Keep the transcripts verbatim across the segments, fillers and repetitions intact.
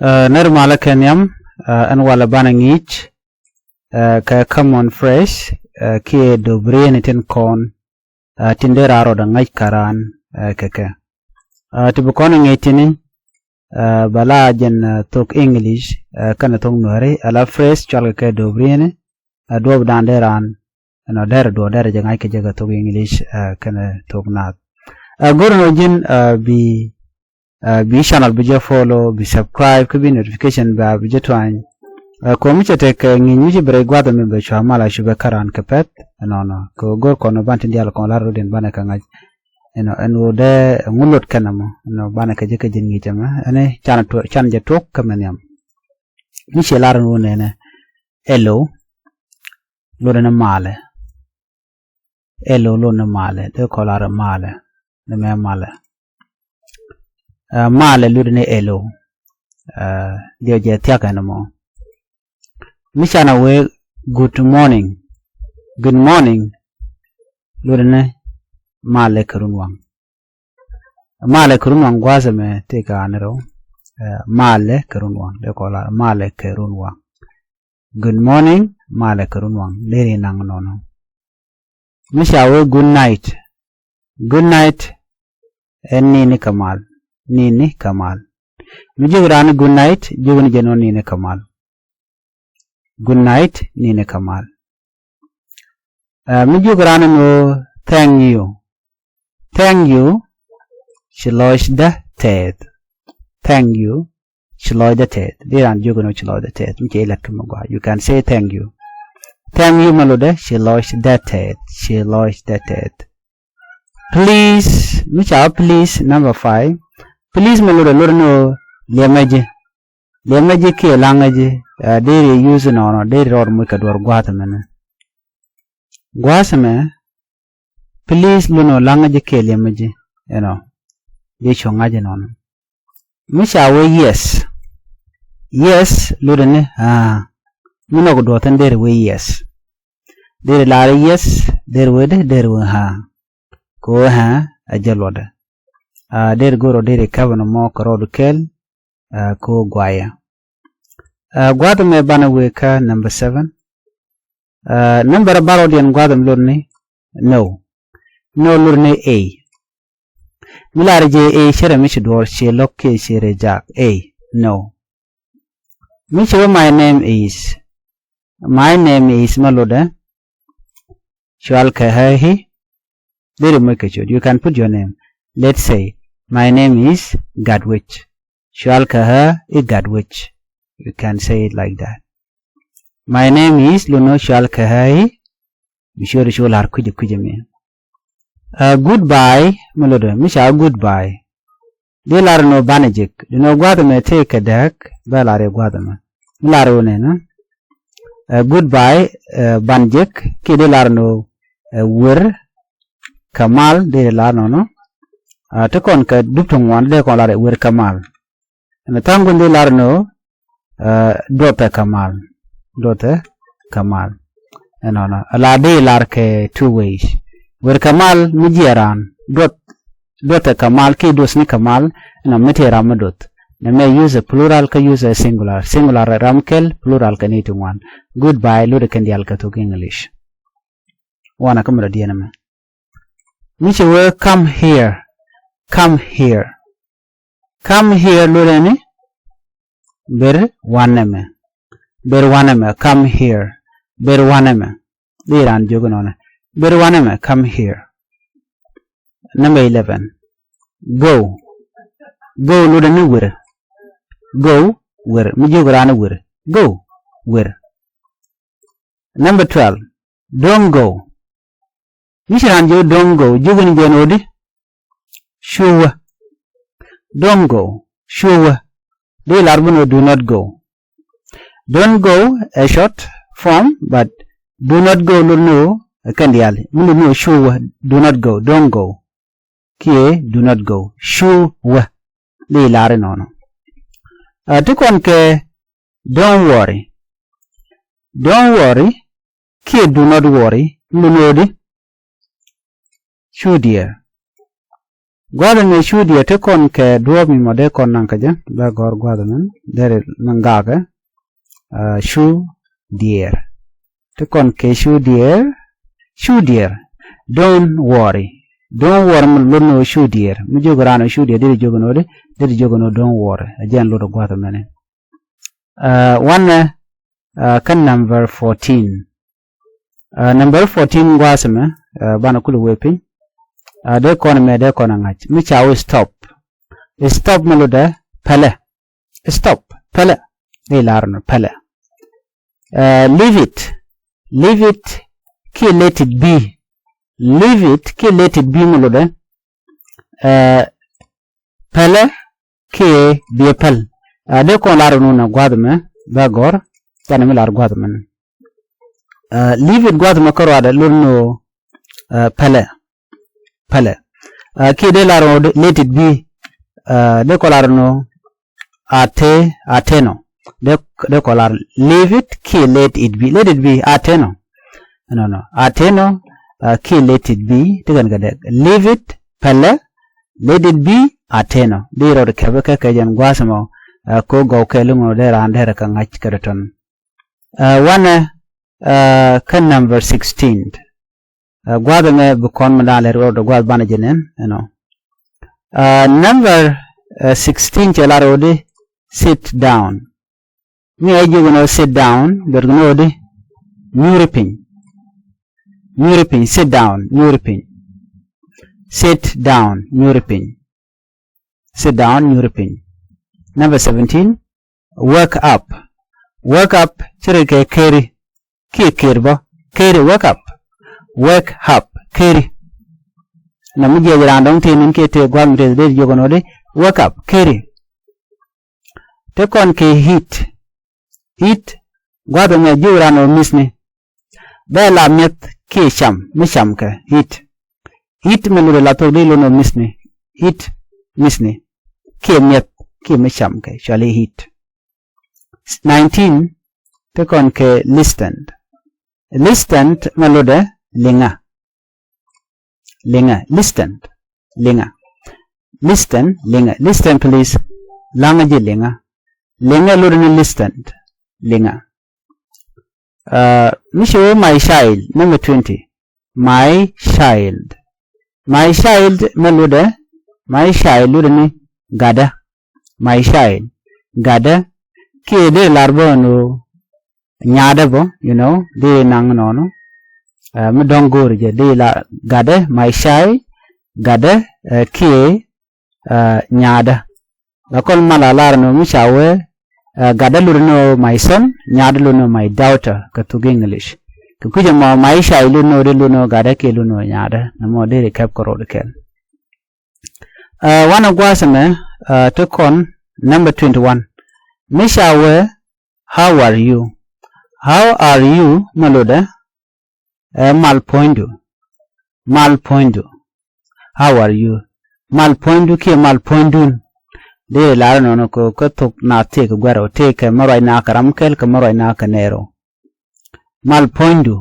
Ner malä kɛ nhiam, ɛn walɛ banɛ ŋi̱i̱c kɛ common phrase kiɛ do̱brieni tin kɔn tin dee raan rɔɔdɛ ŋäc kä raan kɛ kɛ. Ti bi kɔn ŋi̱i̱c tini bɛ la jɛn thok English kɛnɛ thok Nuääri ala phrase cual kɛ kɛ do̱brieni duɔ̱ɔ̱p dan dee raan ɛnɔ derɛ duɔ̱ɔ̱p derɛ jɛ ŋa̱c kɛ jɛ kɛ thok English kɛnɛ thok Naath. Go̱r ɛn ɣöö ji̱n bi bi channel bi jɛ follow, bi subscribe kä bi notification ba bi jɛ tuany. Kɛ mi cɛ tek ŋi̱i̱c mi ci bi rɛy gua̱th mi bɛ cua mal a cupɛ kä raan kɛ pɛth ɛnɔnɔ kɛ go̱r kɔn ban tin diaal kɔn lar rot in banɛ kɛ ŋa̱c. Ɛnɔ ɛn ɣöö dee ɛŋu lot kɛn ɛmɔ ɛnɔ banɛ kɛ jɛ kɛ ji̱n ŋi̱i̱c ɛmɛ ɛn can jɛ tuɔk kä mɛ nhiam. Mi ciɛ lar ɛn ɣöö nɛnɛ ɛlɔ lot ɛn malɛ. Ɛlɔ lot ni malɛ dee kɔn lar malɛ ni mɛ malɛ. Malɛ lot ni ɛlɔ diɛ jɛ thiak ɛn mɔ. Mi canɛ wee good morning. Good morning lot ni malɛ kɛ run waŋ. Malɛ kɛ run waŋ gua̱a̱th ɛmɛ tëë kɛ an rɛw. Malɛ kɛ run waŋ dee kɔn lar malɛ kɛ run waŋ. Good morning malɛ kɛ run waŋ dee ri naŋ nɔnɔ. Mi ca wee good night. Good night ɛ nini kɛ mal. Nini kɛ mal. Mi jiök raan good night jiök ni jɛ nɔ nini kɛ mal. Good night nini kɛ mal. Mi jiök raan ni ɣöö thank you. Thank you ci lɔcdä tɛth. Thank you ci lɔcdä tɛth. Di raan jiök ni ɣöö ci lɔcdä tɛth mi cɛ ilɛt kä mi gɔaa you can say thank you. Thank you mi lotdɛ ci lɔcdä tɛth ci lɔcdä tɛth. Please mi ca wä please number five. Please mi lotdɛ lotdɛ ni ɣöö liɛmɛ ji̱. Liɛmɛ ji̱ kiɛ laŋä ji̱ deri use nɔnɔ deri rɔɔd muc kɛ duɔr gua̱a̱th ɛmɛnɛ. Gua̱a̱th ɛmɛ please lot ni ɣöö laŋä ji̱ kiɛ liɛmɛ ji̱ ɛnɔ. Deri cu ŋa̱c ɛnɔnɔ. Mi ca wee yes. Yes lotdɛ ni aa. Mi nɔk duɔth ɛn deri wee yes. Deri lar yes deri wee dee deri wee aa. Kɛ ɣöö aa ɛ jɛ luɔtdɛ. Deri go̱r ɔ deri käp ɛn mɔ kɛ rɔɔd kɛl. Kɛ ɣöö guayɛ. Gua̱a̱th ɛmɛ banɛ wee kä number seven. Number ɛ bar ɔ diɛn gua̱a̱th ɛmɛ lot ni no. No lot ni a. Mi lar jɛ a cɛ rɛ mi ci duɔr ciɛ lo̱k kiɛ ciɛ rɛ jak a. No. Mi ci wä my name is. My name is ma lotdɛ. Cual kɛ ɣä i̱. Deri moc kɛ ciöt you can put your name. Let's say my name is Gatwec. Cual kɛ ɣä i̱ Gatwec. You can say it like that. My name is lot ni ɣöö cual kɛ ɣä i̱. Mi ciöt i̱ cu lar kui̱cɛ kui̱cɛ mi. Goodbye mi lotdɛ mi ca goodbye. Di lar ni ɣöö banɛ jek di ni ɣöö gua̱a̱th ɛmɛ tëë kɛ dääk bɛ lar i̱ gua̱a̱th ɛmɛ. Mi lar i̱ ɣöö nɛnɛ goodbye ban jek kiɛ di lar ni ɣöö wer kɛ mal di lar nɔnɔ. Ti kɔn kɛ dup ti ŋuan dee kɔn lar i̱ wer kɛ mal. Ɛn tha̱a̱ŋ guin di lar ni ɣöö duɔthɛ kɛ mal. Duɔthɛ kɛ mal. Ɛnɔnɔ ala dee lar kɛ two ways. Wer kɛ mal mi jiɛ raan duɔth. Duɔthɛ kɛ mal kiɛ duɔthni kɛ mal. Ɛnɔ mi tëë ram mi duɔth. Nɛ mɛ use a plural kä use a singular. Singular ram kɛl plural kɛ ni ti ŋuan. Goodbye lotdɛ kɛn diaal kɛ thok English. Wanɛ kä mi dɔ̱diɛn ɛmɛ. Mi ci wee come here. Come here. Come here lotdɛ ni ber wanɛ mɛ. Ber wanɛ mɛ come here. Ber wanɛ mɛ. Di raan jiök nɔnɛ ber wanɛ mɛ come here. Number eleven. Go. Go lotdɛ ni wer. Go wer mi jiök raan wer. Go wer. Number twelve. Don't go. Mi ci raan jiök don't go jiök ni jɛn ɣöö di. Cuwä. Don't go. Cuwä. Di lar bi ni ɣöö do not go. Don't go ɛ short form but do not go lot ni ɣöö ɛ kɛn diaal mi lot ni ɣöö cuwä. Do not go. Don't go. Kiɛ do not go. Cuwä. Di lar inɔnɔ. Ti kɔn kɛ don't worry. Don't worry kiɛ do not worry mi lot ni ɣöö di. Cu diɛɛr. Gua̱a̱th ɛmɛ cu diɛɛr ti kɔn kɛ duɔ̱ɔ̱p mi mɔ dee kɔn naŋ kä jɛ bɛ gɔ̱r gua̱a̱th ɛmɛ. Deri min gakɛ. Cu diɛɛr. Ti kɔn kɛ cu diɛɛr. Cu diɛɛr. Don't worry. Don't worry mi lot ni ɣöö cu diɛɛr. Mi jiök raan ɣöö cu diɛɛr, deri jiök ni ɣöö di, deri jiök ni ɣöö don't worry. Ɛ jɛn lot ɛ gua̱th ɛmɛni. Wanɛ kä number fourteen. Number fourteen gua̱a̱th ɛmɛ, banɛ kulɛ wee piny. Dee kɔn ɛmɛ, dee kɔn ɛ ŋa̱c mi ca wee stop. Stop mi lotdɛ pälɛ. Stop, pälɛ. Dee lar ni pälɛ. Leave it. Leave it kiɛ let it be. Leave it kiɛ let it be mi lotdɛ pälɛ kiɛ biɛ päl. Dee kɔn lar ni nɛ gua̱a̱th ɛmɛ bɛ gɔ̱r. Canɛ mi lar gua̱a̱th ɛmɛ ni. Leave it gua̱a̱th ɛmɛ kä ruaadɛ lot ni ɣöö pälɛ. Pälɛ. Kiɛ dee lar ni ɣöö let it be. Dee kɔn lar ni ɣöö a te, a te nɔ. Dee kɔn lar leave it kiɛ let it be. Let it be, a te nɔ. Nɔ nɔ, a te nɔ. Kiɛ let it be ti kɛn kɛ dee leave it, pälɛ. Let it be, a te nɔ. Dee rɔɔd kɛpɛ kɛ kɛ jɛn gua̱a̱th ɛmɔ. Ko gɔw kɛɛl iŋɔ dee raan derɛ kɛ ŋa̱c kɛ dee tɔn. Wanɛ kä number sixteen. Gua̱a̱th ɛmɛ bi kɔn mi da̱a̱n lɛr rɔɔd gua̱a̱th banɛ jɛ nɛn ɛnɔ. Number sixteen cɛ lar ɣöö di sit down. Mi ɛ jiök ni ɣöö sit down, luɔt kɛ ni ɣöö di nyuuri piny. Nyuuri piny, sit down, nyuuri piny. Sit down, nyuuri piny. Sit down, nyuuri piny. Number seventeen, wake up. Wake up, ci ri kɛ keri. Kiɛ ker bä. Keri, wake up. Wake up, keri. Na mi jiɛc raan dɔ̱ŋ tëë ni̱n kiɛ tëë gua̱l mi tëë dee jiök ɛn ɣöö di wake up, keri. Te kɔn kɛ eat. Eat, gua̱th ɛmɛ jiök raan ɣöö mi̱thni. Bɛ la mi̱eth kiɛ cam, mi cam kɛ eat. Eat mi lotdɛ la thok dee lot ni ɣöö mi̱thni. Eat, mi̱thni. Kiɛ mi̱eth kiɛ mi cam kɛ, cuali eat. Nineteen, te kɔn kɛ listen. Listen mi lotdɛ liŋa. Liŋa, listen, liŋa. Listen, liŋa. Listen please. Laŋä ji̱ liŋa. Liŋa lotdɛ ni listen, liŋa. Mi ci wee my child, number twenty. My child. My child mi lotdɛ, my child lotdɛ ni gatdä. My child, gatdä. Kiɛ dee lar bä ɛn ɣöö nyaadä bä, you know, dee naŋ nɔnɔ. Mi dɔ̱ŋ go̱o̱ri jɛ dee lar gatdä, my child, gatdä, kiɛ nyaadä. La kɔn mal a lar ni mi ca wee gatdä lotdɛ ni my son, nyaadä lotdɛ ni my daughter kɛ thuk English. Kɛ kui̱c ɛmɔ my child lotdɛ ni dee lotdɛ ni gatdä kiɛ lotdɛ ni nyaadä. Nɛmɔ deri kɛp kɛ rɔɔd kɛl. Wanɛ gua̱a̱th ɛmɛ te kɔn number twenty-one. Mi ca wee how are you? How are you mi lotdɛ ɛ mal puɔ̱nydu. Mal puɔ̱nydu. How are you? Mal puɔ̱nydu kiɛ mal puɔ̱nydun. Dee lar nɔnɔ kɛ kä thok naath tëëkɛ guɛrɛ tëëkɛ mi ruac naath kɛ ram kɛl kɛ mi ruac naath kɛ nɛɛrɛ. Mal puɔ̱nydu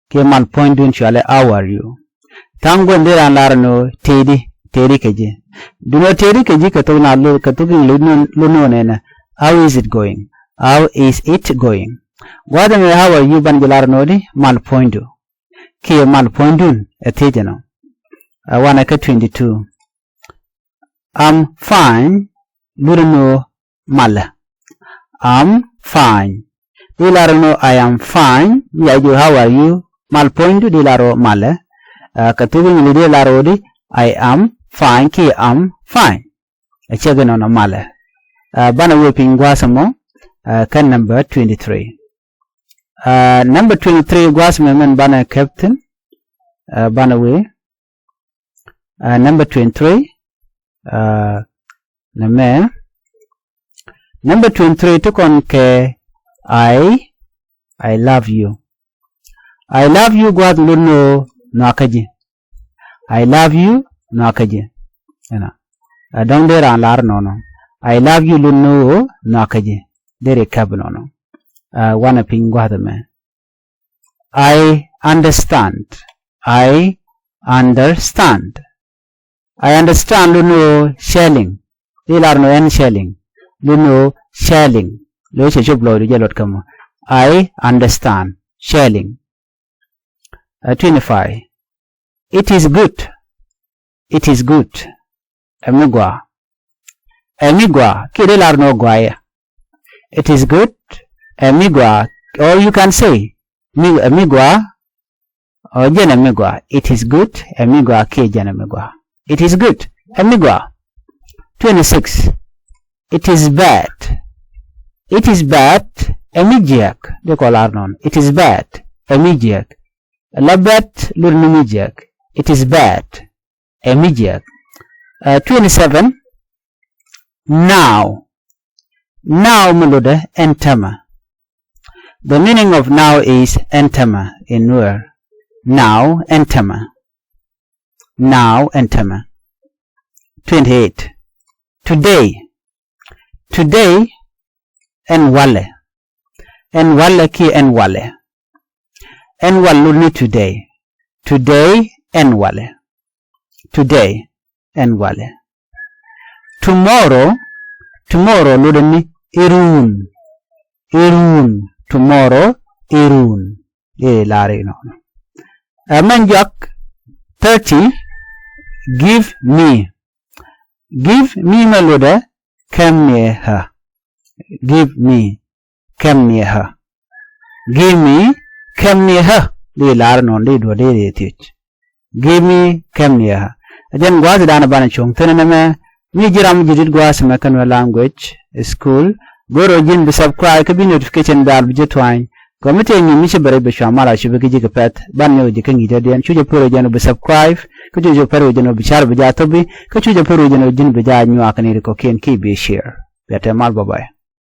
kiɛ mal puɔ̱nydun cualɛ how are you? Tha̱a̱ŋ guɛn dee raan lar ni ɣöö tëëdi, tëëdi kɛ ji̱. Duŋ ɣöö tëëdi kɛ ji̱ kɛ thok naath kɛ thok English lot ni ɣöö nɛnɛ how is it going? How is it going? Gua̱a̱th ɛmɛ how are you banɛ jɛ lar ni ɣöö di mal puɔ̱nydu. Kiɛ mal puɔ̱nydun ɛ thiec ɛnɔ. Ɛ wanɛ kä twenty-two. I'm fine lotdɛ ni ɣöö malɛ. I'm fine. Di lar ni ɣöö I am fine. Mi ca jiök how are you? Mal puɔ̱nydu di lar ɣöö malɛ. Kɛ thuk English di lar ɣöö di I am fine kiɛ I'm fine. Ɛ cɛ gɛ nɔnɔ malɛ. Banɛ wee piny gua̱a̱th ɛmɔ kä number twenty-three. Number twenty-three gua̱a̱th mɛ mɛn banɛ kɛp thi̱n. Banɛ wee number twenty-three. Nɛmɛ number twenty-three ti kɔn kɛ I, I love you. I love you gua̱a̱th lot ni ɣöö nhɔakä ji̱. I love you nhɔakä ji̱. Ɛnɔ ɛ dɔ̱ŋ dee raan lar nɔnɔ. I love you lot ni ɣöö nhɔakä ji̱. Deri kɛp nɔnɔ. Wanɛ piny gua̱a̱th ɛmɛ. I understand. I understand. I understand lot ni ɣöö cɛ liŋ. Di lar ni ɣöö ɛn cɛ liŋ. Luni ɣöö shelling. Luni ɣöö cɛ cop lɔcdu jɛ luɔt kä mɔ. I understand. Shelling. Ɛ, twenty-five. It is good. It is good. Ɛ mi gɔaa. Ɛ mi gɔaa kiɛ dee lar ni ɣöö gɔaa yɛ. It is good. Ɛ mi gɔaa. Or you can say, mi, ɛ mi gɔaa. Or jɛn ɛ mi gɔaa. It is good. Ɛ mi gɔaa kiɛ jɛn ɛ mi gɔaa. It is good. Ɛ mi gɔaa. Twenty-six. It is bad. It is bad. Ɛ mi jiääk. Dee kɔ lar nɔn. It is bad. Ɛ mi jiääk. La bad luni mi jiääk. It is bad. Ɛ mi jiääk. Ɛ, twenty-seven. Now. Now mi lotdɛ ɛn tämɛ. The meaning of now is ɛn tämɛ in Nuer. Now, ɛn tämɛ. Now, ɛn tämɛ. Twenty-eight. Today. Today, ɛn walɛ. Ɛn walɛ kiɛ ɛn walɛ. Ɛn walɛ luni today. Today, ɛn walɛ. Today, ɛn walɛ. Tomorrow, tomorrow luni iruun. Iruun. Tomorrow, iruun. I̱ lar inɔnɔ. Ɛ mɛn jɔak. Thirty. Give me. Give me mɛ lotdɛ. Kɛm ni ɣä. Give me. Kɛm ni ɣä. Give me. Kɛm ni ɣä. Di lar nɔn di duɔt di ri thiec. Give me. Kɛm ni ɣä. Ɛ jɛn gua̱a̱th dan banɛ cuɔ̱ŋ thi̱n ɛn ɛmɛ. Mi ji̱ ram ji̱ dit gua̱a̱th ɛmɛ kä Nuer language school. Go̱r ɣöö ji̱n bi subscribe kä bi notification bell bi ji̱ tuany. Gɔmi tëë nyin mi ci bɛ rɛy bi cua mal a cupi ki ji̱ kɛ pɛth ban nyɔk ji̱ kä ŋi̱i̱cädiɛn. Cu jɛ pär ɣöö jɛn ɣöö bi subscribe. Kä cu jɛ pär ɣöö jɛn ɣöö bi car bi jaa thopi. Kä cu jɛ pär ɣöö jɛn ɣöö ji̱n bi jaa nyuak ni ri kɔ̱kiɛn ki bi share. Bia te mal, bye bye.